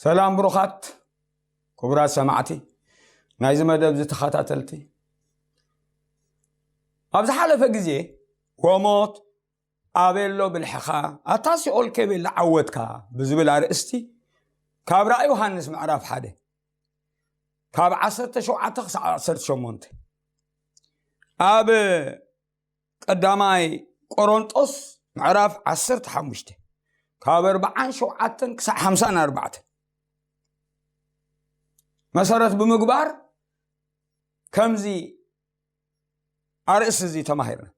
ሰላም ብሩኻት ክቡራት ሰማዕቲ ናይዚ መደብ ዝተኸታተልቲ፣ ኣብ ዝሓለፈ ግዜ "ወሞት ኣበሎ ብልሕኻ፣ ኣታ ሲኦል ከበሎ ዓወትካ" ብዝብል ኣርእስቲ ካብ ራእይ ዮሃንስ ምዕራፍ ሓደ ካብ ዓሰርተ ሸውዓተ ክሳዕ ዓሰርተ ሸሞንተ፣ ኣብ ቀዳማይ ቆሮንጦስ ምዕራፍ ዓሰርተ ሓሙሽተ ካብ ኣርባዓን ሸውዓተን ክሳዕ ሓምሳን ኣርባዕተን መሰረት ብምግባር ከምዚ ኣርእስቲ እዚ ተማሂርና።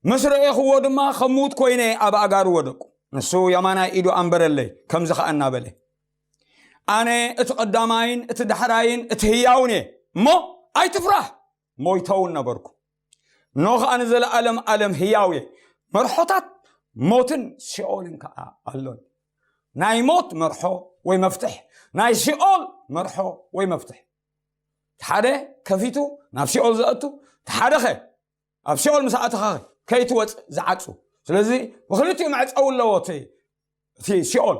"ምስ ረኤኽዎ ድማ ከም ምዉት ኮይነ ኣብ ኣእጋሩ ወደቁ። ንሱ የማናይ ኢዱ ኣንበረለይ፣ ከምዚ ኸኣ እናበለ፣ ኣነ እቲ ቀዳማይን እቲ ዳሕራይን እቲ ህያውን እየ እሞ ኣይትፍራህ፣ ሞይተ እውን ነበርኩ፣ እነሆ ኸኣ ንዘለኣለም ኣለም ህያው እየ፣ መርሖታት ሞትን ሲኦልን ከኣ ኣሎን። ናይ ሞት መርሖ ወይ መፍትሕ፣ ናይ ሲኦል መርሖ ወይ መፍትሕ፣ ሓደ ከፊቱ ናብ ሲኦል ዘእቱ፣ እቲ ሓደኸ ኣብ ሲኦል ምስ ኣተኻ ከይትወፅእ ዝዓፁ። ስለዚ ብክልቲኡ መዕፀዊ ኣለዎ እቲ እቲ ሲኦል።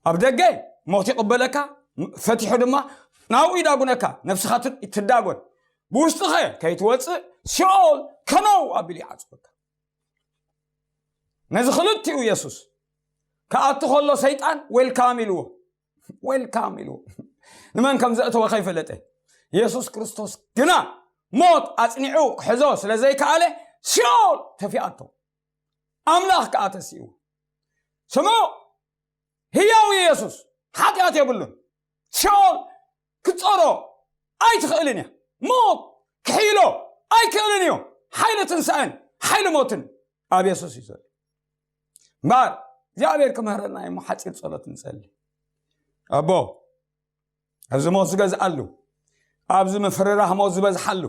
ኣብ ደገ ሞት ይቕበለካ፣ ፈቲሑ ድማ ናብኡ ይዳጉነካ፣ ነፍስኻ ት- ትዳጎን። ብውሽጥኸ ከይትወፅእ ሲኦል ከነው ኣቢሉ ይዓፅወካ። ነዚ ክልቲኡ የሱስ ክኣቱ ከሎ ሰይጣን ዌልካም ኢልዎ፣ ዌልካም ኢልዎ። ንመን ከም ዘእተወ ከይፈለጠ፣ የሱስ ክርስቶስ ግና ሞት ኣጽኒዑ ክሕዞ ስለ ዘይከኣለ ሲኦል ተፊኣቶ። ኣምላኽ ከኣ ተሲኡ። ስምዑ፣ ህያው እዩ የሱስ፣ ሓጢኣት የብሉን። ሲኦል ክትጾሮ ኣይትኽእልን እያ። ሞት ክሕይሎ ኣይክእልን እዩ። ሓይሊ ትንሳኤን ሓይሊ ሞትን ኣብ የሱስ እዩ ዘሎ። እምበኣር እግዚኣብሔር ክምህረና እሞ ሓጺር ጸሎት ንጸሊ። ኣቦ፣ ኣብዚ ሞት ዝገዝኣሉ፣ ኣብዚ ምፍርራህ ሞት ዝበዝሓሉ፣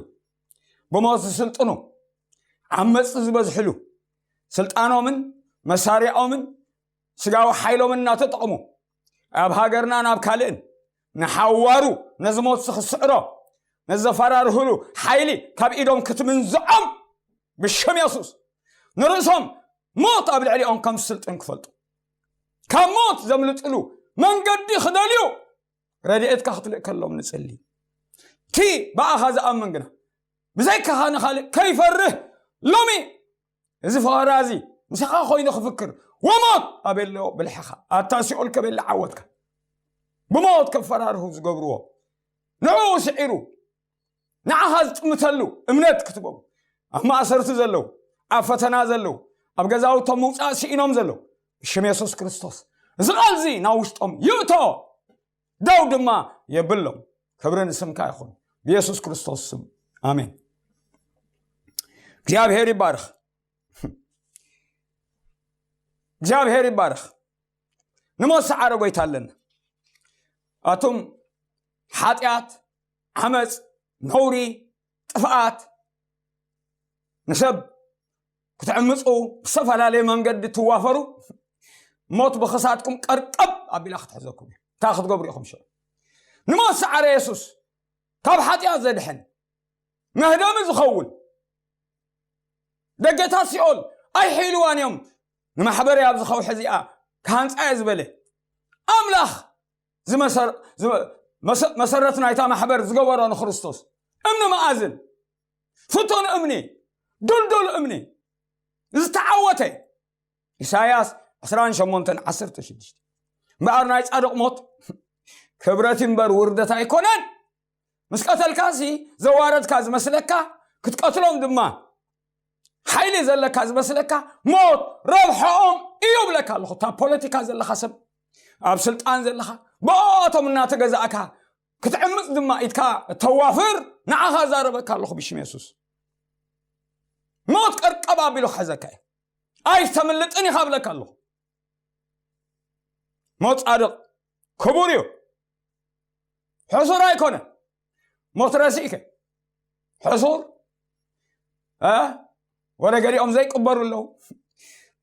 ብሞት ዝስልጥኑ፣ ዓመጽቲ ዝበዝሕሉ፣ ስልጣኖምን መሳርያኦምን ስጋዊ ሓይሎምን እናተጠቕሙ ኣብ ሃገርና ናብ ካልእን ንሓዋሩ ነዚ ሞት ክስዕሮ ነዘፈራርህሉ ሓይሊ ካብ ኢዶም ክትምንዝዖም ብሽም የሱስ ንርእሶም ሞት ኣብ ልዕሊኦም ከም ዝስልጥን ክፈልጡ ካብ ሞት ዘምልጥሉ መንገዲ ክደልዩ ረድኤትካ ክትልእከሎም ንጽሊ። እቲ ብኣኻ ዝኣምን ግና ብዘይካኻ ንኻልእ ከይፈርህ ሎሚ እዚ ፈኸራ እዚ ምሳኻ ኮይኑ ክፍክር ወሞት ኣበሎ ብልሕኻ ኣታ ሲኦል ከበሊ ዓወትካ ብሞት ከፈራርሁ ዝገብርዎ ንዕኡ ስዒሩ ንዓኻ ዝጥምተሉ እምነት ክትበቡ ኣብ ማእሰርቲ ዘለዉ ኣብ ፈተና ዘለዉ ኣብ ገዛውቶም ምውፃእ ስኢኖም ዘለዉ ብሽም የሱስ ክርስቶስ እዚ ቃል እዚ ናብ ውሽጦም ይእቶ ደው ድማ የብሎም። ክብሪ ንስምካ ይኹን ብየሱስ ክርስቶስ ስም ኣሜን። እግዚኣብሔር ይባርኽ። እግዚኣብሔር ይባረኽ። ንሞት ሰዓረ ጎይታ ኣለና። ኣቱም ሓጢኣት፣ ዓመፅ፣ ነውሪ፣ ጥፍኣት ንሰብ ክትዕምፁ ብዝተፈላለየ መንገዲ ትዋፈሩ ሞት ብኽሳድኩም ቀርቀብ ኣቢላ ክትሕዘኩም እዩ። እንታይ ክትገብሩ ኢኹም ሽዑ? ንሞት ሰዓረ የሱስ ካብ ሓጢኣት ዘድሕን መህደሚ ዝኸውን ደገታት ሲኦል ኣይሕይልዋን እዮም። ንማሕበረይ ኣብዚ ከውሒ እዚኣ ክሃንፃ እየ ዝበለ ኣምላኽ ዝመሰር- ዝመ- መሰ- መሰረት ናይታ ማሕበር ዝገበሮ ንክርስቶስ እምኒ መኣዝን ፍቱን እምኒ ድልዱል እምኒ ዝተዓወተ ኢሳያስ ዕስራን ሸሞንተን ዓሰርተ ሽዱሽተ እምበኣር ናይ ጻድቕ ሞት ክብረት እምበር ውርደት ኣይኮነን። ምስ ቀተልካሲ ዘዋረድካ ዝመስለካ ክትቀትሎም ድማ ሓይሊ ዘለካ ዝመስለካ ሞት ረብሐኦም እዩ ብለካ ኣለኹ። እታ ፖለቲካ ዘለኻ ሰብ ኣብ ስልጣን ዘለኻ ብኦቶም እናተገዛእካ ክትዕምፅ ድማ ኢትካ ተዋፍር ንዓኻ ዛረበካ ኣለኹ ብሽም የሱስ ሞት ቀርቀብ ኣቢሉ ክሕዘካ እዩ። ኣይተምልጥን ኢኻ ብለካ ኣለኹ። ሞት ጻድቕ ክቡር እዩ፣ ሕሱር ኣይኮነ። ሞት ረሲእከ ሕሱር እ ወረ ገሊኦም ዘይቅበሩ ኣለዉ።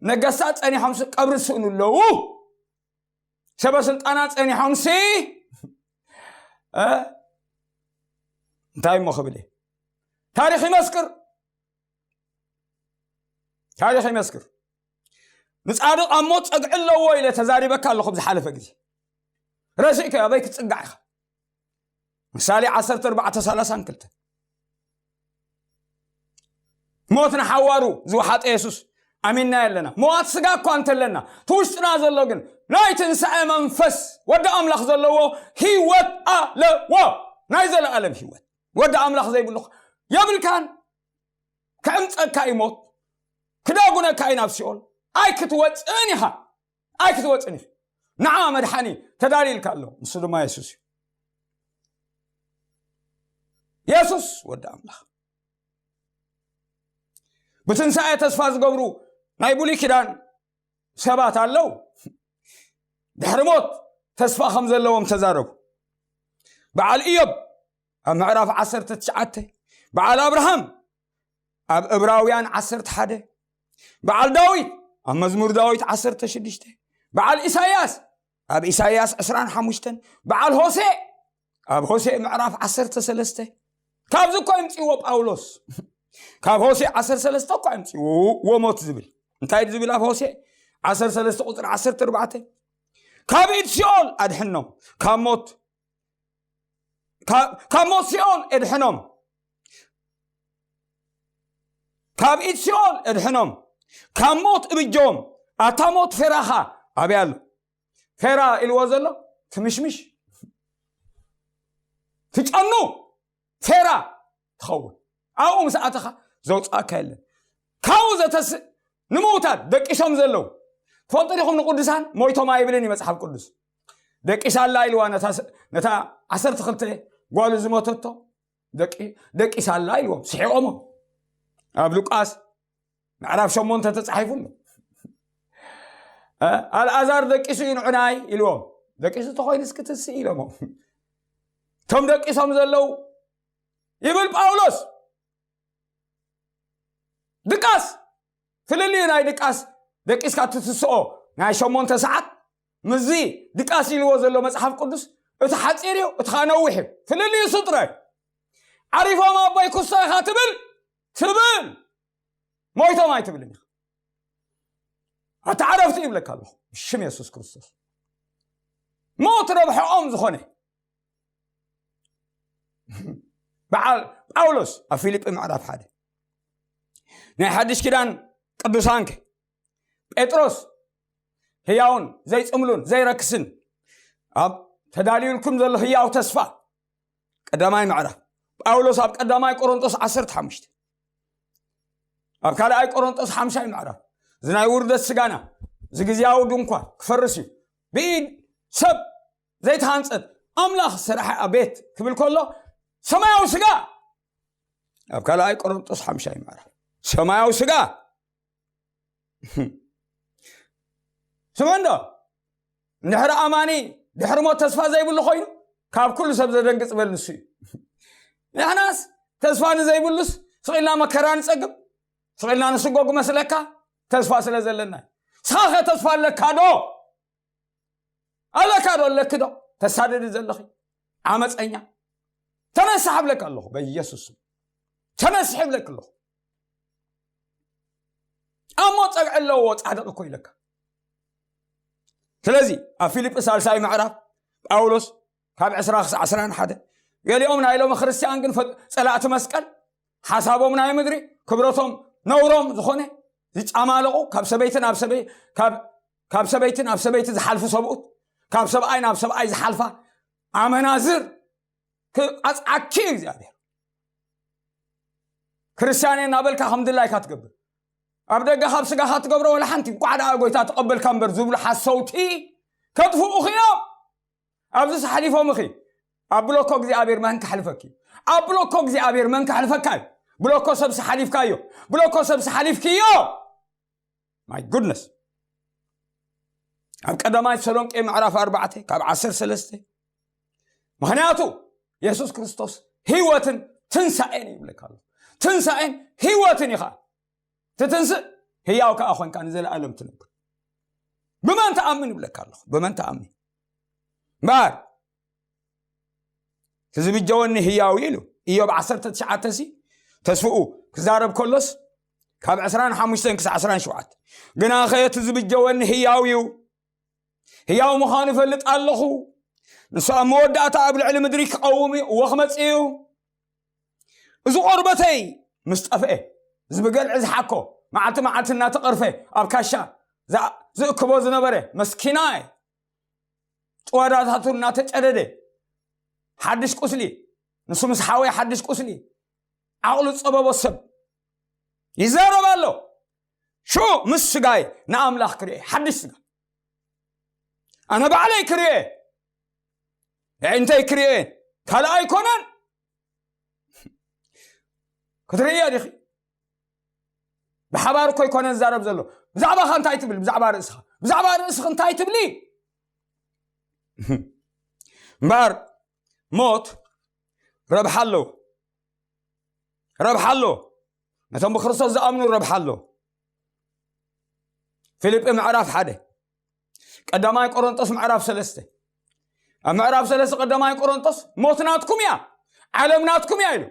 ነገስታት ጸኒሖም ስ- ቀብሪ ዝስእኑ ኣለዉ። ሰበ ስልጣናት ጸኒሖም ሲ እ እንታይ እሞ ክብል እየ? ታሪኽ ይመስክር፣ ታሪኽ ይመስክር። ንጻድቕ ኣብ ሞት ጸግዒ ኣለዎ ኢለ ተዛሪበካ ኣለኹ ብዝሓለፈ ግዜ። ረሲእከ ኣበይ ክትጽጋዕ ኢኻ? ምሳሌ ዓሰርተ ኣርባዕተ ሰላሳ ክልተ። ሞት ንሓዋሩ ዝወሓጠ የሱስ ኣሚንና ኣለና። መዋት ስጋ እኳ እንተለና፣ እቲ ውሽጥና ዘሎ ግን ናይ ትንሳኤ መንፈስ ወዲ ኣምላኽ ዘለዎ ህይወት ኣለዎ። ናይ ዘለኣለም ህይወት። ወዲ ኣምላኽ ዘይብሉ የብልካን። ክዕምጸካ እዩ ሞት። ክዳጉነካ እዩ ናብ ሲኦል። ኣይክትወጽእን ኢኻ። ኣይክትወጽእን ኢኻ። ንዓ መድሓኒ ተዳልዩልካ ኣሎ። ንሱ ድማ የሱስ እዩ። የሱስ ወዲ ኣምላኽ። ብትንሳኤ ተስፋ ዝገብሩ ናይ ብሉይ ኪዳን ሰባት ኣለዉ። ድሕሪ ሞት ተስፋ ከም ዘለዎም ተዛረቡ። በዓል ኢዮብ ኣብ ምዕራፍ ዓሰርተ ትሽዓተ፣ በዓል ኣብርሃም ኣብ እብራውያን ዓሰርተ ሓደ፣ በዓል ዳዊት ኣብ መዝሙር ዳዊት ዓሰርተ ሽዱሽተ፣ በዓል ኢሳይያስ ኣብ ኢሳይያስ ዕስራን ሓሙሽተን፣ በዓል ሆሴ ኣብ ሆሴ ምዕራፍ ዓሰርተ ሰለስተ። ካብዚ እኮ ይምፅዎ ጳውሎስ። ካብ ሆሴ ዓሰርተ ሰለስተ እኮ ይምፅዎ ሞት ዝብል። እንታይ ዝብል ኣብ ሆሴ ዓሰርተ ሰለስተ ቁፅሪ ዓሰርተ ኣርባዕተ? ካብ ኢድ ሲኦል ኣድሕኖም፣ ካብ ሞት፣ ካብ፣ ካብ ሞት ሲኦል እድሕኖም፣ ካብ ኢድ ሲኦል እድሕኖም፣ ካብ ሞት እብጆም። ኣታ ሞት ፌራኻ ኣበይ ኣሎ? ፌራ ኢልዎ ዘሎ ትምሽምሽ፣ ትጨኑ፣ ፌራ ትኸውን። ኣብኡ ምስ ኣተኻ ዘውፅኣካ የለን። ካብኡ ዘተስእ ንምውታት ደቂሶም ዘለዉ። ትፈልጡ ዲኹም? ንቅዱሳን ሞይቶም ኣይብልን እዩ መጽሓፍ ቅዱስ። ደቂሳ ኣላ ኢልዋ ነታ ስ-፣ ነታ ዓሰርተ ክልተ ጓሉ ዝሞተቶ ደቂ-፣ ደቂሳ ኣላ ኢልዎም፣ ስሒቖሞ። ኣብ ሉቃስ ምዕራፍ ሸሞንተ ተጻሒፉ ኣሎ። እ፣ ኣልኣዛር ደቂሱ እዩ ንዑናይ ኢልዎም። ደቂሱ ተኾይኑ እስኪ ትስእ ኢሎሞ። እቶም ደቂሶም ዘለዉ ይብል ጳውሎስ፣ ድቃስ፣ ፍልልዩ ናይ ድቃስ፣ ደቂስካ ትትስኦ ናይ ሸሞንተ ሰዓት፣ ምስዚ ድቃስ ኢልዎ ዘሎ መጽሓፍ ቅዱስ፣ እቲ ሓጺር እዩ፣ እቲ ኸኣ ነዊሕ እዩ። ፍልልዩ እሱ ጥራይ። ዓሪፎም ኣቦይ ክስቶ ኢኻ ትብል፣ ትብል። ሞይቶም ኣይትብልን ኢኻ። ኣታ ዓረፍቲ ይብለካ ኣለኹ፣ ብሽም የሱስ ክርስቶስ። ሞት ረብሐኦም ዝኾነ። በዓል ጳውሎስ ኣብ ፊልጲ ምዕራፍ ሓደ። ናይ ሓድሽ ኪዳን ቅዱሳንከ? ጴጥሮስ ህያውን ዘይጽምሉን ዘይረክስን፣ ኣብ ተዳልዩልኩም ዘሎ ህያው ተስፋ፣ ቀዳማይ ምዕራፍ። ጳውሎስ ኣብ ቀዳማይ ቆሮንቶስ ዓሰርተ ሓሙሽተ፣ ኣብ ካልኣይ ቆሮንቶስ ሓምሻይ ምዕራፍ፣ እዚ ናይ ውርደት ስጋና፣ እዚ ግዝያዊ ድንኳን ክፈርስ እዩ፣ ብኢድ ሰብ ዘይተሃንጸት ኣምላኽ ዝሰርሐ ቤት ክብል ከሎ፣ ሰማያዊ ስጋ፣ ኣብ ካልኣይ ቆሮንቶስ ሓምሻይ ምዕራፍ፣ ሰማያዊ ስጋ። ስምዑ እንዶ፣ እንድሕሪ ኣማኒ ድሕሪ ሞት ተስፋ ዘይብሉ ኮይኑ፣ ካብ ኩሉ ሰብ ዘደንግጽ በል ንሱ እዩ። ንሕናስ ተስፋ ንዘይብሉስ ስቕ ኢልና መከራ ንጸግብ፣ ስቕ ኢልና ንስጎግ መስለካ፣ ተስፋ ስለ ዘለና እዩ። ንስኻኸ ተስፋ ኣለካ ዶ? ኣለካ ዶ? ኣለኪ ዶ? ተሳደዲ ዘለኺ ዓመፀኛ፣ ተነስሕ እብለካ ኣለኹ በኢየሱስ ስም። ተነስሕ እብለኪ ኣለኹ። ኣሞ ጸግዒ ኣለዎ ጻድቕ እኮ ኢለካ። ስለዚ ኣብ ፊልጲ ሳልሳይ ምዕራፍ ጳውሎስ ካብ ዕስራ ክሳዕ ዕስራን ሓደ፣ ገሊኦም ናይ ሎሚ ክርስቲያን ግን ፈ-፣ ጸላእቲ መስቀል፣ ሓሳቦም ናይ ምድሪ፣ ክብረቶም ነውሮም ዝኾነ፣ ዝጫማለቑ፣ ካብ ሰበይቲ ናብ ሰበይ-፣ ካብ፣ ካብ ሰበይቲ ናብ ሰበይቲ ዝሓልፉ ሰብኡት፣ ካብ ሰብኣይ ናብ ሰብኣይ ዝሓልፋ ኣመናዝር ክቐጽዓኪ እዩ እግዚኣብሔር። ክርስቲያን እየ እናበልካ ከም ድላይካ ትገብር። ኣብ ደገ ካብ ስጋኻ ትገብሮ ወላ ሓንቲ፣ እንቋዕ ደኣ ጎይታ ተቐበልካ እምበር ዝብሉ ሓሰውቲ ከጥፍኡኺ እዮም። ኣብዚ ሓሊፎምኺ። ኣብ ብሎኮ እግዚኣብሔር መን ክሓልፈኪ? ኣብ ብሎኮ እግዚኣብሔር መን ክሓልፈካ እዩ? ብሎኮ ሰብሲ ሓሊፍካዮ። ብሎኮ ሰብሲ ሓሊፍክዮ። My goodness። ኣብ ቀዳማይ ተሰሎንቄ ምዕራፍ ኣርባዕተ ካብ ዓሰርተ ሰለስተ፣ ምኽንያቱ የሱስ ክርስቶስ ህይወትን ትንሳኤን እዩ ይብለካ ኣሎ። ትንሳኤን ህይወትን ኢኻ። ትትንስእ፣ ህያው ከኣ ኾንካ ንዘለኣለም ትነብር። ብመን ትኣምን ይብለካ ኣለኹ? ብመን ትኣምን? እምበኣር እቲ ዝብጀወኒ ህያው እዩ ኢሉ። ኢዮብ ዓሰርተ ትሽዓተ ሲ ተስፍኡ ክዛረብ ከሎስ፣ ካብ ዕስራን ሓሙሽተን ክሳብ ዕስራን ሸውዓተ። "ግናኸ እቲ ዝብጀወኒ ህያው እዩ፣ ህያው ምዃኑ እፈልጥ ኣለኹ። ንሱ ኣብ መወዳእታ ኣብ ልዕሊ ምድሪ ክቐውም እዩ፣ እወ ክመጽእ እዩ። እዚ ቆርበተይ ምስ ጠፍኤ፣ እዚ ብገልዒ ዝሓኮ፣ መዓልቲ መዓልቲ እናተቐርፈ ኣብ ካሻ ዝኣ-፣ ዝእክቦ ዝነበረ መስኪናይ፣ ጭዋዳታቱ እናተጨደደ፣ ሓድሽ ቁስሊ፣ ንሱ ምስ ሓወየ ሓድሽ ቁስሊ፣ ዓቕሉ ዝጸበቦ ሰብ ይዛረብ ኣሎ። ሽዑ ምስ ስጋይ ንኣምላኽ ክርእየ፣ ሓድሽ ስጋ ኣነ ባዕለይ ክርእየ፣ ኣዒንተይ ክርእየ፣ ካልእ ኣይኮነን። ክትርእያ ዲኺ? ብሓባር እኮ ኣይኮነን ዝዛረብ ዘሎ። ብዛዕባኻ እንታይ ትብል? ብዛዕባ ርእስኻ። ብዛዕባ ርእስኺ እንታይ ትብሊ? እምበኣር ሞት ረብሓ ኣለዎ። ረብሓ ኣለዎ። ነቶም ብክርስቶስ ዝኣምኑ ረብሓ ኣለዎ። ፊልጲ ምዕራፍ ሓደ፣ ቀዳማይ ቆሮንጦስ ምዕራፍ ሰለስተ። ኣብ ምዕራፍ ሰለስተ ቀዳማይ ቆሮንጦስ፣ "ሞት ናትኩም እያ፣ ዓለም ናትኩም እያ" ኢሉ።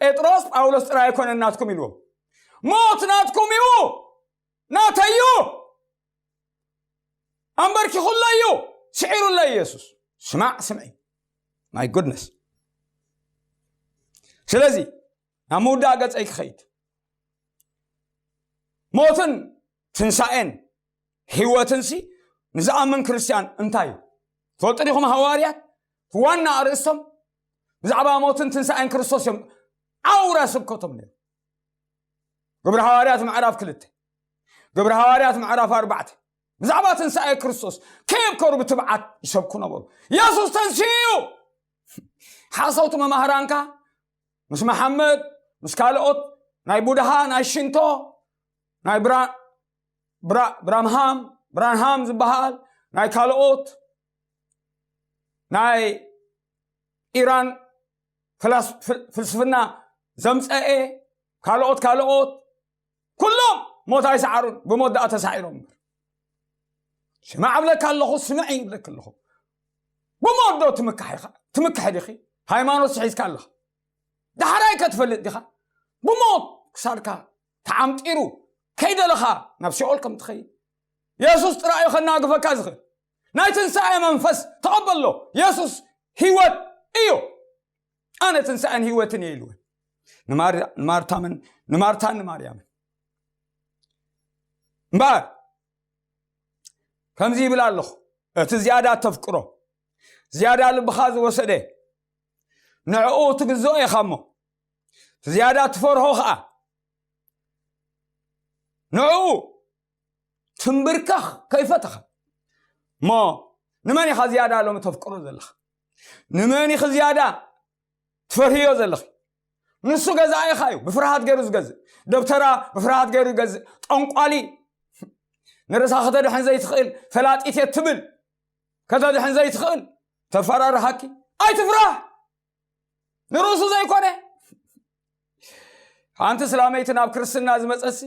ጴጥሮስ፣ ጳውሎስ ጥራይ ኣይኮነን ናትኩም ኢልዎም። ሞት ናትኩም እዩ፣ ናተይ እዩ። ኣንበርኪኹለይ እዩ፣ ስዒሩለይ ኢየሱስ። ስማዕ ስምዒ። My goodness። ስለዚ ናብ ምውዳእ ገጸይ ክኸይድ፣ ሞትን ትንሳኤን ህይወትንሲ ንዝኣምን ክርስትያን እንታይ እዩ? ትፈልጡ ዲኹም? ሃዋርያት ዋና ኣርእስቶም ብዛዕባ ሞትን ትንሳኤን ክርስቶስ እዮም ኣውራ ስብከቶም ነይሩ። ግብሪ ሃዋርያት ምዕራፍ ክልተ፣ ግብሪ ሃዋርያት ምዕራፍ ኣርባዕተ፣ ብዛዕባ ትንሳኤ ክርስቶስ ከየብከሩ ብትብዓት ይሰብኩ ነበሩ። "የሱስ ተንሲኡ እዩ!" ሓሰውቲ መማህራንካ ምስ መሓመድ፣ ምስ ካልኦት ናይ ቡድሃ፣ ናይ ሽንቶ፣ ናይ ብራ-፣ ብራ-፣ ብራምሃም፣ ብራንሃም ዝበሃል፣ ናይ ካልኦት፣ ናይ ኢራን ፍላስ-፣ ፍል-፣ ፍልስፍና ዘምጸኤ፣ ካልኦት፣ ካልኦት፣ ኩሎም ሞት ኣይሰዓሩን፣ ብሞት ደኣ ተሳዒሮም እምበር። ስማዕ እብለካ ኣለኹ፣ ስምዒ እብለኪ ኣለኹ። ብሞት ዶ ትምካሕ ኢኻ? ትምክሒ ዲኺ? ሃይማኖት ስሒዝካ ኣለኻ። ዳሕራይ ከ ትፈልጥ ዲኻ? ብሞት ክሳድካ ተዓምጢሩ ከይደለኻ ናብ ሲኦል ከም ትኸይድ። የሱስ ጥራይ እዩ ከናግፈካ ዝኽእል። ናይ ትንሳኤ መንፈስ ተቐበሎ። የሱስ ህይወት እዩ። "ኣነ ትንሳኤን ህይወትን እየ" ኢልወን። ንማር-፣ ንማርታምን፣ ንማርታን ንማርያምን። እምበኣር ከምዚ ይብል ኣለኹ፣ እቲ ዝያዳ ተፍቅሮ፣ ዝያዳ ልብኻ ዝወሰደ፣ ንዕኡ ትግዝኦ ኢኻ እሞ፣ እቲ ዝያዳ ትፈርሆ ኸኣ፣ ንዕኡ ትንብርከኽ ከይፈተኻ። እሞ ንመን ኢኻ ዝያዳ ሎሚ ተፍቅሮ ዘለኻ? ንመን ኢኺ ዝያዳ ትፈርህዮ ዘለኺ? ንሱ ገዛኢኻ እዩ፣ ብፍርሃት ገይሩ ዝገዝእ። ደብተራ ብፍርሃት ገይሩ ይገዝእ። ጠንቋሊ፣ ንርእሳ ከተድሕን ዘይትኽእል፣ ፈላጢት እየ ትብል፣ ከተድሕን ዘይትኽእል፣ ተፈራርሃኪ። ኣይትፍራህ። ንርእሱ ዘይኮነ። ሓንቲ ስላመይቲ ናብ ክርስትና ዝመጸሲ፣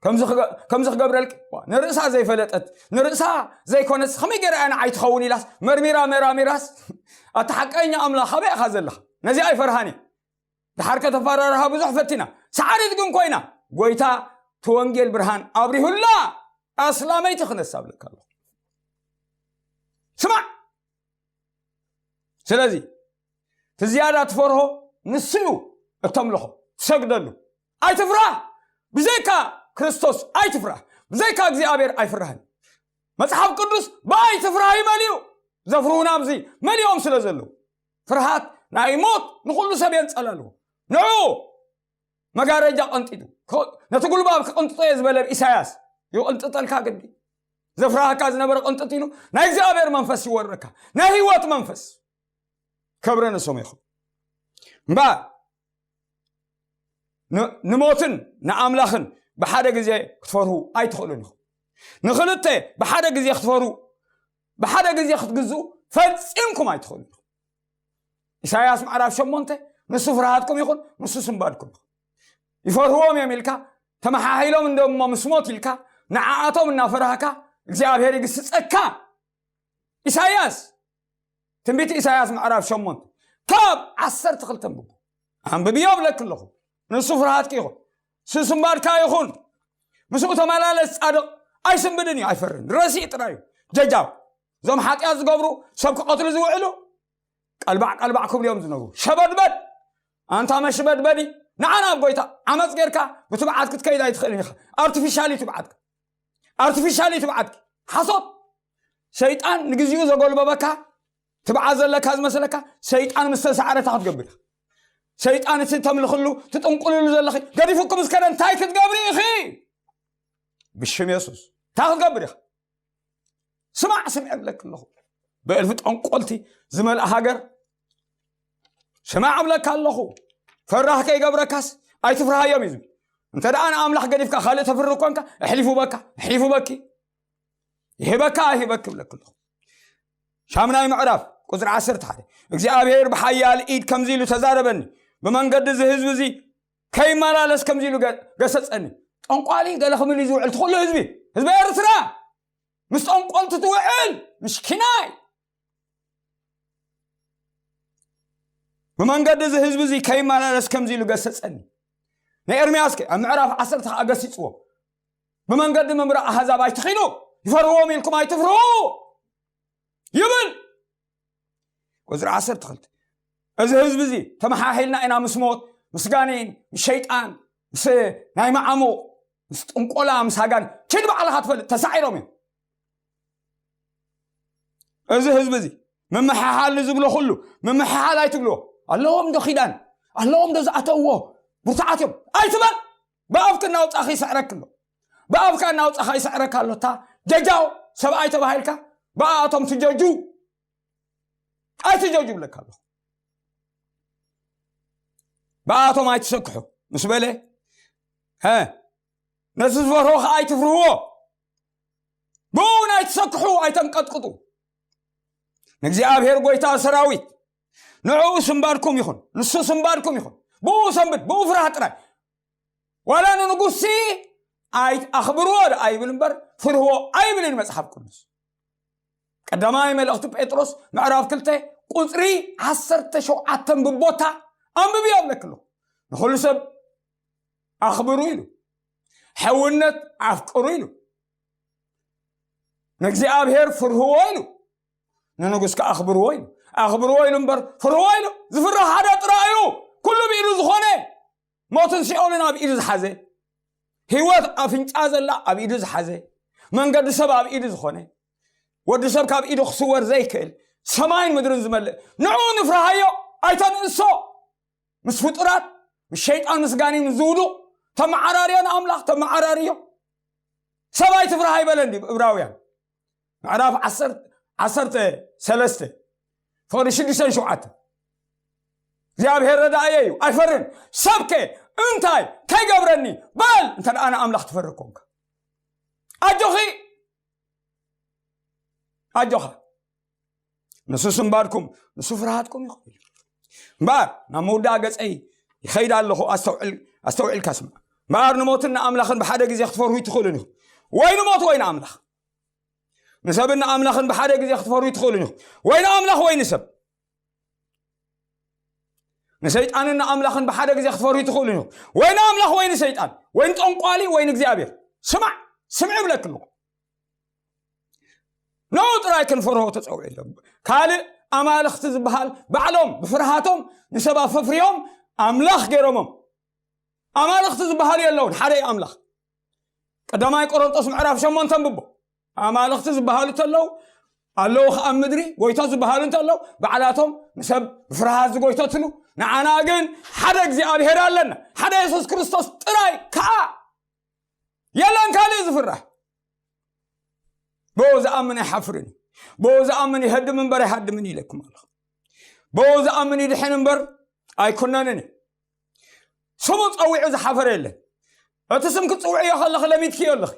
ከምዚ ክገ-፣ ከምዚ ክገብረልኪ፣ ዋ፣ ንርእሳ ዘይፈለጠት፣ ንርእሳ ዘይኮነስ፣ ከመይ ገይራ እያ ንዓይ ትኸውን ኢላስ፣ መርሚራ መራሚራስ፣ ኣታ ሓቀኛ ኣምላኽ፣ ኣበይ ኢኻ ዘለኻ? ነዚኣ ኣይፈርሃን እየ። ደሓር ከተፈራርሃ ብዙሕ ፈቲና፣ ሰዓሪት ግን ኮይና፣ ጎይታ እቲ ወንጌል ብርሃን ኣብሪሁላ፣ ኣስላመይቲ ክነሳ እብለካ ኣለኹ። ስማዕ። ስለዚ፣ እቲ ዝያዳ ትፈርሆ ንሱ እዩ፣ እተምልኾ፣ ትሰግደሉ። ኣይትፍራህ። ብዘይካ ክርስቶስ ኣይትፍራህ። ብዘይካ እግዚኣብሔር ኣይፍራህን። መጽሓፍ ቅዱስ ብኣይትፍራህ እዩ መሊኡ። ዘፍርሁና ኣብዚ መሊኦም ስለ ዘለዉ። ፍርሃት ናይ ሞት ንኹሉ ሰብ የንጸላልዎ። ንዑ መጋረጃ ቀንጢጡ፣ ከ-፣ ነቲ ጉልባብ ክቕንጥጦ እየ ዝበለ ኢሳያስ ይቕንጥጠልካ ግዲ። ዘፍርሃካ ዝነበረ ቅንጥጥ ኢሉ ናይ እግዚኣብሔር መንፈስ ይወረካ። ናይ ህይወት መንፈስ። ክብሪ ንስሙ ይኹን። እምበኣር ን-፣ ንሞትን ንኣምላኽን ብሓደ ግዜ ክትፈርሁ ኣይትኽእሉን ኢኹም። ንኽልተ ብሓደ ግዜ ክትፈርሁ፣ ብሓደ ግዜ ክትግዝኡ ፈጺምኩም ኣይትኽእሉን ኢኹም። ኢሳያስ ምዕራፍ ሸሞንተ፣ ንሱ ፍርሃትኩም ይኹን፣ ንሱ ስንባድኩም ይኹን። ይፈርህዎም እዮም ኢልካ፣ ተመሓሒሎም እንዶ እሞ ምስ ሞት ኢልካ፣ ንዓኣቶም እናፈራህካ፣ እግዚኣብሔር ይግስጸካ። ኢሳያስ፣ ትንቢት ኢሳያስ ምዕራፍ ሸሞንተ፣ ካብ ዓሰርተ ክልተ ኣንብቡ። ኣንብብዮ እብለኪ ኣለኹ። ንሱ ፍርሃትኪ ይኹን። ስስምባድካ ይኹን። ምስኡ ተመላለስ ጻድቕ ኣይስንብድን እዩ ኣይፈርን ረሲእ ጥራይ እዩ። ጀጃው እዞም ሓጢኣት ዝገብሩ ሰብ ክቐትሉ ዝውዕሉ ቀልባዕ ቀልባዕ ክብሉ እዮም ዝነብሩ። ሸበድበድ ኣንታ መሽበድበዲ ንዓና ኣብ ጎይታ ዓመፅ ጌርካ ብትብዓት ክትከይድ ኣይትኽእልን ኢኻ። ኣርቲፊሻል እዩ ትብዓትካ። ኣርቲፊሻል እዩ ትብዓትኪ። ሓሶት። ሰይጣን ንግዚኡ ዘጎልበበካ ትብዓት ዘለካ ዝመስለካ ሰይጣን ምስ ተሳዕረታ ክትገብር ኢኻ። ሰይጣን እቲ ተምልኽሉ ትጥንቁልሉ ዘለኺ ገዲፉኩም ዝከደ እንታይ ክትገብሪ ኢኺ? ብሽም የሱስ እንታይ ክትገብር ኢኻ? ስማዕ ስምዕ እብለክ ኣለኹ። ብእልፊ ጠንቆልቲ ዝመልኣ ሃገር ስማዕ እብለካ ኣለኹ። ፈራህ ከይገብረካስ ኣይትፍርሃዮም እዩ ዝብል። እንተ ደኣ ንኣምላኽ ገዲፍካ ካልእ ተፍርህ ኮንካ ኣሕሊፉ በካ ኣሕሊፉ በኪ ይህበካ ኣይህበክ እብለክ ኣለኹ። ሻምናይ ምዕራፍ ቁፅሪ ዓሰርተ ሓደ እግዚኣብሔር ብሓያል ኢድ ከምዚ ኢሉ ተዛረበኒ፣ ብመንገዲ እዚ ህዝቢ እዚ ከይመላለስ ከምዚ ኢሉ ገ- ገሰጸኒ። ጠንቋሊ ገለ ክምል እዩ ዝውዕል ትኽሉ ህዝቢ ህዝቢ ኤርትራ ምስ ጠንቆልቲ ትውዕል ምስኪናይ ብመንገዲ እዚ ህዝቢ እዚ ከይመላለስ ከምዚ ኢሉ ገሰጸኒ። ንኤርምያስ ከ ኣብ ምዕራፍ ዓሰርተ ከዓ ገሲጽዎ። ብመንገዲ ምምራቕ ኣህዛብ ኣይትኺዱ፣ ይፈርዎም ኢልኩም ኣይትፍርሁ ይብል። ቁፅሪ ዓሰርተ ክልተ እዚ ህዝቢ እዚ ተመሓሒልና ኢና ምስ ሞት ምስ ጋኔን ምስ ሸይጣን ምስ ናይ መዓሙቕ ምስ ጥንቆላ ምስ ሃጋን ኪድ ባዕልኻ ትፈልጥ ተሳዒሮም እዮም። እዚ ህዝቢ እዚ ምምሕሓል ንዝብሎ ኩሉ ምምሕሓል ኣይትብልዎ። ኣለዎም ዶ ኪዳን ኣለዎም ዶ ዝኣተውዎ ብርቱዓት እዮም ኣይትበል። ብኣፍክ እናውፃእኺ ይስዕረክ ኣሎ። ብኣፍካ እናውፃእኻ ይስዕረካ ኣሎ። እታ ጀጃው ሰብኣይ ተባሂልካ ብኣቶም ትጀጁ ኣይትጀጁ ብለካ ኣለኹ። ብኣቶም ኣይትሰክሑ ምስ በለ ሀ ነቲ ዝፈርሆ ከዓ ኣይትፍርህዎ። ብኡ ናይ ትሰክሑ ኣይተንቀጥቅጡ። ንእግዚኣብሔር ጎይታ ሰራዊት ንዕኡ ስምባድኩም ይኹን፣ ንሱ ስምባድኩም ይኹን። ብኡ ሰንብድ፣ ብኡ ፍርሃ ጥራይ። ዋላ ንንጉሲ ኣይ ኣኽብርዎ ደኣ ይብል እምበር ፍርህዎ ኣይብልን መጽሓፍ ቅዱስ። ቀዳማይ መልእኽቲ ጴጥሮስ ምዕራፍ ክልተ ቁጽሪ ዓሰርተ ሸውዓተ ብቦታ ኣንብብዮ እብለክሎ። ንኹሉ ሰብ ኣኽብሩ ኢሉ፣ ሕውነት ኣፍቅሩ ኢሉ፣ ንእግዚኣብሔር ፍርህዎ ኢሉ፣ ንንጉስ ከኣኽብርዎ ኢሉ፣ ኣኽብርዎ ኢሉ እምበር ፍርህዎ ኢሉ። ዝፍራሕ ሓደ ጥራይ እዩ። ኩሉ ብኢዱ ዝኾነ ሞትን ሲኦልን ኣብ ኢዱ ዝሓዘ፣ ህይወት ኣፍንጫ ዘላ ኣብ ኢዱ ዝሓዘ፣ መንገዲ ሰብ ኣብ ኢዱ ዝኾነ፣ ወዲ ሰብ ካብ ኢዱ ክስወር ዘይክእል፣ ሰማይን ምድርን ዝመልእ፣ ንዑ ንፍርሃዮ፣ ኣይተንእሶ። ምስ ፍጡራት ምስ ሸይጣን ምስ ጋኔን ዝውዱቕ ተመዓራርዮ ንኣምላኽ ተመዓራርዮ። ሰብ ኣይትፍርሃ ኣይበለን ድዩ እብራውያን ምዕራፍ ዓሰርተ ሰለስተ ፍቕዲ ሽዱሽተን ሸውዓተ። እግዚኣብሔር ረዳእየ እዩ ኣይፈርን። ሰብከ እንታይ ከይገብረኒ በል። እንተ ደኣ ንኣምላኽ ትፈሪ ኮንካ ኣጆኺ ኣጆኻ ንሱ ስምባድኩም ንሱ ፍርሃትኩም ይኹን። እምበኣር ናብ መውዳእ ገጸይ ይኸይድ ኣለኹ። ኣስተውዕል ኣስተውዒልካ ስማ። እምበኣር ንሞትን ንኣምላኽን ብሓደ ግዜ ክትፈርሁ ይትኽእሉን ኢኹም። ወይ ንሞት ወይ ንኣምላኽ። ንሰብን ንኣምላኽን ብሓደ ግዜ ክትፈርሁ ይትኽእሉን ኢኹም። ወይ ንኣምላኽ ወይ ንሰብ። ንሰይጣንን ንኣምላኽን ብሓደ ግዜ ክትፈርሁ ይትኽእሉን ኢኹም። ወይ ንኣምላኽ ወይ ንሰይጣን ወይ ንጠንቋሊ ወይ ንእግዚኣብሔር። ስማዕ ስምዒ ይብለክ ኣለኹ። ንኡ ጥራይ ክንፈርሆ ተፀውዒ የሎም። ካልእ ኣማልኽቲ ዝበሃል ባዕሎም ብፍርሃቶም ንሰብ ኣፈፍርዮም ኣምላኽ ገይሮሞም። ኣማልኽቲ ዝበሃሉ የለውን፣ ሓደ እዩ ኣምላኽ። ቀዳማይ ቆሮንጦስ ምዕራፍ ሸሞንተ ኣንብቦ። ኣማልኽቲ ዝበሃሉ እንተለዉ ኣለዉ ከኣ ኣብ ምድሪ ጎይታ ዝበሃሉ እንተለዉ ባዕላቶም ንሰብ ብፍርሃት ዝጎይተትሉ፣ ንዓና ግን ሓደ እግዚኣብሔር ኣለና፣ ሓደ የሱስ ክርስቶስ ጥራይ ከኣ የለን ካልእ ዝፍራሕ። ብኡ ዝኣምን ኣይሓፍርን እዩ። ብኡ ዝኣምን ይሀድም እምበር ኣይሃድምን ኢለኩም ኣለኹ። ብኡ ዝኣምን ይድሕን እምበር ኣይኩነንን እዩ። ስሙ ጸዊዑ ዝሓፈረ የለን። እቲ ስም ክትጽውዕዮ ከለኺ ለሚድክዮ ኣለኺ።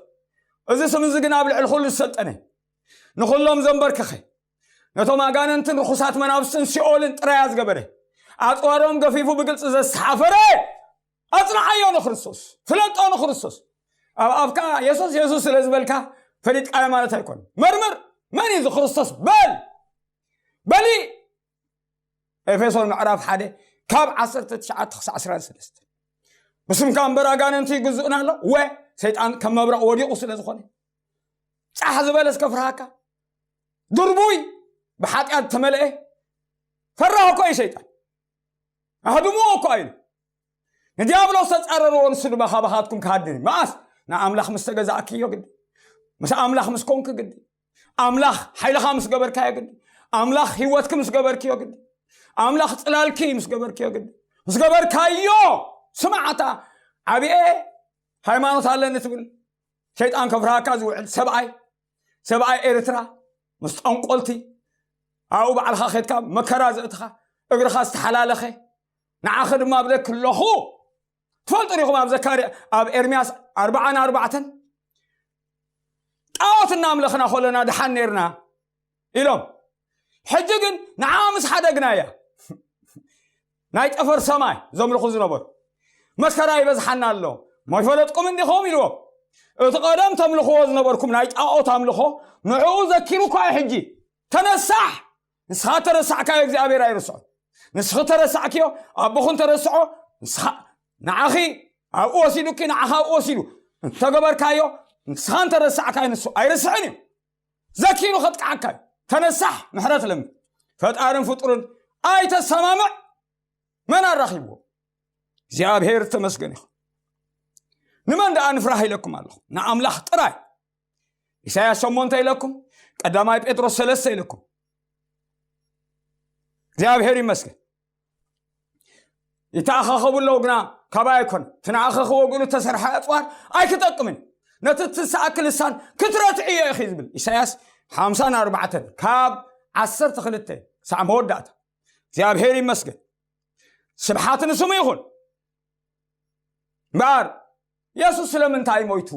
እዚ ስም እዚ ግን ኣብ ልዕሊ ኩሉ ዝሰልጠነ፣ ንኹሎም ዘንበርክኸ፣ ነቶም ኣጋንንትን ርኹሳት መናፍስትን ሲኦልን ጥራያ ዝገበረ፣ ኣጽዋሮም ገፊፉ ብግልጺ ዘስሓፈረ ኣጽንዓዮ ንክርስቶስ፣ ፍለጦ ንክርስቶስ። ኣብ ኣፍካ የሱስ የሱስ ስለ ዝበልካ ፈሊጥካዮ ማለት ኣይኮነን። መርምር፣ መን እዩ እዚ ክርስቶስ በል። በሊ ኤፌሶን ምዕራፍ ሓደ ካብ ዓሰርተ ትሽዓተ ክሳዕ ዕስራን ሰለስተ። ብስምካ እምበር ኣጋንንቲ ይግዝኡና ኣሎ። ወ ሰይጣን ከም መብረቕ ወዲቑ ስለ ዝኾነ፣ ጻሕ ዝበለ እስከ ፍርሃካ፣ ድርቡይ ብሓጢኣት ተመልአ፣ ፈራህ እኮ እዩ ሰይጣን። ኣህድምዎ እኮ ኢሉ ንዲያብሎስ ተጻረርዎ፣ ንሱ ድማ ካባኻትኩም ክሃድን እዩ። መኣስ? ንኣምላኽ ምስ ተገዛእክዮ ግዲ፣ ምስ ኣምላኽ ምስ ኮንክ ግዲ፣ ኣምላኽ ሓይልኻ ምስ ገበርካዮ ግዲ፣ ኣምላኽ ህይወትክ ምስ ገበርክዮ ግዲ፣ ኣምላኽ ጽላልኪ ምስ ገበርክዮ ግዲ፣ ምስ ገበርካዮ። ስማዕታ፣ ዓብኤ ሃይማኖት ኣለኒ ትብል፣ ሸይጣን ከፍርሃካ ዝውዕል ሰብኣይ፣ ሰብኣይ ኤርትራ፣ ምስ ጠንቆልቲ ኣብኡ ባዕልኻ ኸድካ መከራ ዘእትኻ፣ እግርኻ ዝተሓላለኸ፣ ንዓኸ ድማ ኣብለክ ኣለኹ። ትፈልጡ ዲኹም ኣብ ዘካርያ፣ ኣብ ኤርምያስ ኣርባዓን ኣርባዕተን፣ ጣዖት እናምለኽና ኾለና ደሓን ኔርና ኢሎም። ሕጂ ግን ንዓ ምስ ሓደግናያ፣ ናይ ጠፈር ሰማይ ዘምልኹ ዝነበሩ፣ መከራ ይበዝሓና ኣሎ፣ እሞ ይፈለጥኩም እንዲኹም ኢልዎም። እቲ ቀደም ተምልኽዎ ዝነበርኩም ናይ ጣዖት ኣምልኾ ንዕኡ ዘኪሩ እኳ እዩ ሕጂ። ተነሳሕ፣ ንስኻ ተረሳዕካዮ እግዚኣብሔር ኣይርስዖ። ንስኺ ተረሳዕክዮ፣ ኣቦኹ እንተረስዖ፣ ንስኻ፣ ንዓኺ ኣብኡ ወሲዱኪ፣ ንዓኻ ኣብኡ ወሲዱ እንተገበርካዮ፣ ንስኻ እንተረሳዕካዮ ንሱ ኣይርስዕን እዩ። ዘኪሩ ከጥቅዓካ እዩ። ተነሳሕ፣ ምሕረት ለምን። ፈጣርን ፍጡርን ኣይተሰማምዕ። መን ኣራኺብዎ? እግዚኣብሔር ተመስገን ይኹን። ንመን ደኣ ንፍራህ ኢለኩም ኣለኹ? ንኣምላኽ ጥራይ። ኢሳያስ ሸሞንተ ኢለኩም፣ ቀዳማይ ጴጥሮስ ሰለስተ ኢለኩም። እግዚኣብሔር ይመስገን። ይተኣኻኸቡ ኣለዉ ግና ካባይ ኣይኮነ። እቲ ንኣኸ ክወግእሉ እተሰርሐ ኣጽዋር ኣይክጠቅምን። ነቲ እትሰኣክ ልሳን ክትረትዕዮ ኢኺ ዝብል ኢሳያስ ሓምሳን ኣርባዕተን ካብ ዓሰርተ ክልተ ክሳዕ መወዳእታ። እግዚኣብሔር ይመስገን። ስብሓት ንስሙ ይኹን። እምበኣር የሱስ ስለምንታይ ሞይቱ?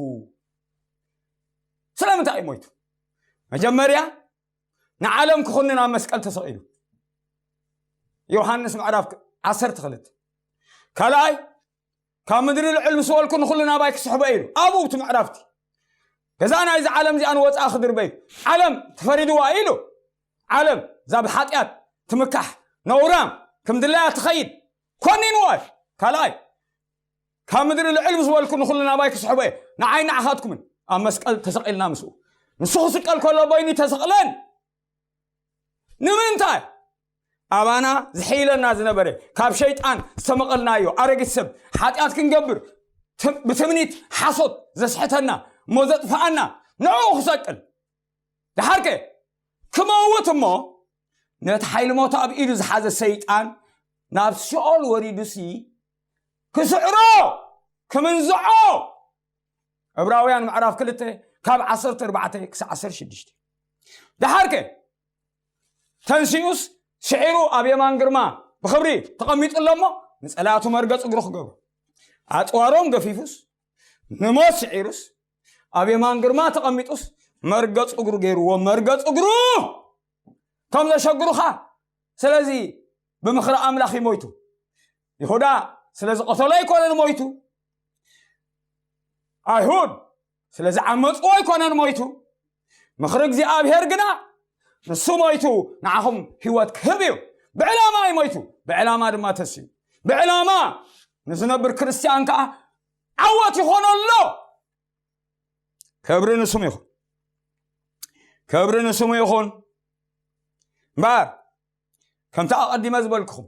ስለምንታይ እዩ ሞይቱ? መጀመርያ ንዓለም ክኹንን ኣብ መስቀል ተሰቒሉ። ዮሃንስ ምዕራፍ ዓሰርተ ክልተ። ካልኣይ፣ ካብ ምድሪ ልዕል ምስ በልኩ ንኹሉ ናባይ ክስሕቦ ኢሉ። ኣብኡ እቲ ምዕራፍቲ። ገዛ ናይዚ ዓለም እዚኣ ንወፃኢ ክድርበዩ። ዓለም ተፈሪድዋ ኢሉ። ዓለም እዛ ብሓጢኣት ትምካሕ፣ ነውራም፣ ከም ድላያ ትኸይድ ኮኒንዋ እዩ። ካልኣይ፣ ካብ ምድሪ ልዕል ምስ በልኩ ንኹሉ ናባይ ክስሕቦ እየ። ንዓይ ንዓኻትኩምን ኣብ መስቀል ተሰቒልና ምስኡ። ንሱ ክስቀል ከሎ በይኑ ተሰቕለን። ንምንታይ? ኣባና ዝሕይለና ዝነበረ፣ ካብ ሸይጣን ዝተመቐልናዮ ኣረጊት ሰብ፣ ሓጢኣት ክንገብር፣ ትም-፣ ብትምኒት ሓሶት ዘስሕተና፣ እሞ ዘጥፍኣና፣ ንዕኡ ክሰቅል። ደሓርከ ክመውት እሞ፣ ነቲ ሓይሊ ሞት ኣብ ኢዱ ዝሓዘ ሰይጣን ናብ ሲኦል ወሪዱሲ ክስዕሮ፣ ክምንዝዖ። ዕብራውያን ምዕራፍ ክልተ ካብ ዓሰርተ ኣርባዕተ ክሳዕ ዓሰርተ ሽዱሽተ። ደሓርከ ተንሲኡስ ስዒሩ ኣብ የማን ግርማ ብኽብሪ ተቐሚጡ ኣሎ እሞ፣ ንጸላእቱ መርገጽ እግሩ ክገብሮ። ኣጽዋሮም ገፊፉስ ንሞት ስዒሩስ ኣብ የማን ግርማ ተቐሚጡስ መርገጽ እግሩ ገይርዎ። መርገጽ እግሩ ከም ዘሸግሩኻ። ስለዚ ብምኽሪ ኣምላኽ እዩ ሞይቱ። ይሁዳ ስለ ዝቐተሎ ኣይኮነን ሞይቱ። ኣይሁድ ስለ ዝዓመፅዎ ኣይኮነን ሞይቱ። ምኽሪ እግዚኣብሔር ግና ንሱ ሞይቱ ንዓኹም ህይወት ክህብ እዩ። ብዕላማ እዩ ሞይቱ፣ ብዕላማ ድማ ተስዩ። ብዕላማ ንዝነብር ክርስትያን ከዓ ዓወት ይኾኖ ኣሎ። ክብሪ ንስሙ ይኹን። ክብሪ ንስሙ ይኹን። እምበኣር ከምቲ ኣቐዲመ ዝበልኩኹም፣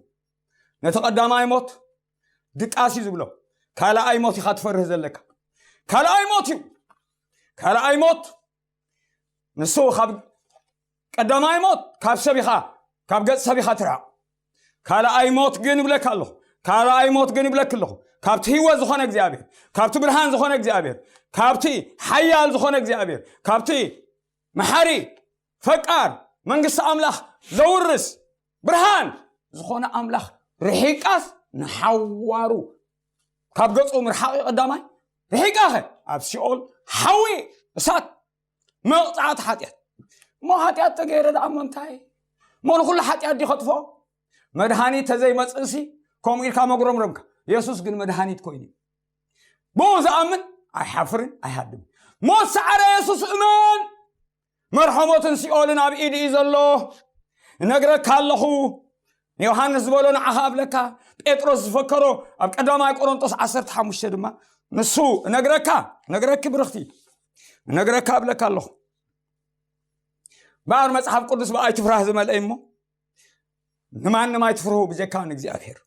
ነቲ ቀዳማይ ሞት ድቃስ እዩ ዝብሎ። ካልኣይ ሞት ኢኻ ትፈርህ ዘለካ። ካልኣይ ሞት እዩ። ካልኣይ ሞት ንሱ ካብ ቀዳማይ ሞት ካብ ሰብ ኢኻ፣ ካብ ገጽ ሰብ ኢኻ ትርሓቕ። ካልኣይ ሞት ግን እብለካ ኣለኹ፣ ካልኣይ ሞት ግን እብለክ ኣለኹ፣ ካብቲ ህይወት ዝኾነ እግዚኣብሔር፣ ካብቲ ብርሃን ዝኾነ እግዚኣብሔር፣ ካብቲ ሓያል ዝኾነ እግዚኣብሔር፣ ካብቲ መሓሪ፣ ፈቃር፣ መንግስቲ ኣምላኽ ዘውርስ ብርሃን ዝኾነ ኣምላኽ ርሒቃስ ንሓዋሩ ካብ ገጹ ምርሓቕ እዩ ቀዳማይ። ርሒቃኸ ኣብ ሲኦል ሓዊ እሳት መቕጻዕቲ ሓጢኣት። እሞ ሓጢኣት ተገይረ ደኣ እሞ እንታይ? እሞ ንኹሉ ሓጢኣት ድዩ ከጥፍኦ? መድሃኒት ተዘይመጽእሲ ከምኡ ኢልካ መጉረምረምካ። የሱስ ግን መድሃኒት ኮይኑ እዩ። ብኡ ዝኣምን ኣይሓፍርን ኣይሃድምን። ሞት ሰዓረ የሱስ እመን። መርሖ ሞትን ሲኦልን ኣብ ኢዱ እዩ ዘሎ። እነግረካ ኣለኹ፣ ንዮሃንስ ዝበሎ ንዓኻ ኣብለካ፣ ጴጥሮስ ዝፈከሮ ኣብ ቀዳማይ ቆሮንጦስ ዓሰርተ ሓሙሽተ ድማ ንሱ እነግረካ፣ እነግረኪ ብርኽቲ፣ እነግረካ ኣብለካ ኣለኹ። እምበኣር መጽሓፍ ቅዱስ ብኣይ ትፍራህ ዝመልአ እሞ ንማንም ኣይትፍርሁ ብጀካ ንእግዚኣብሔር።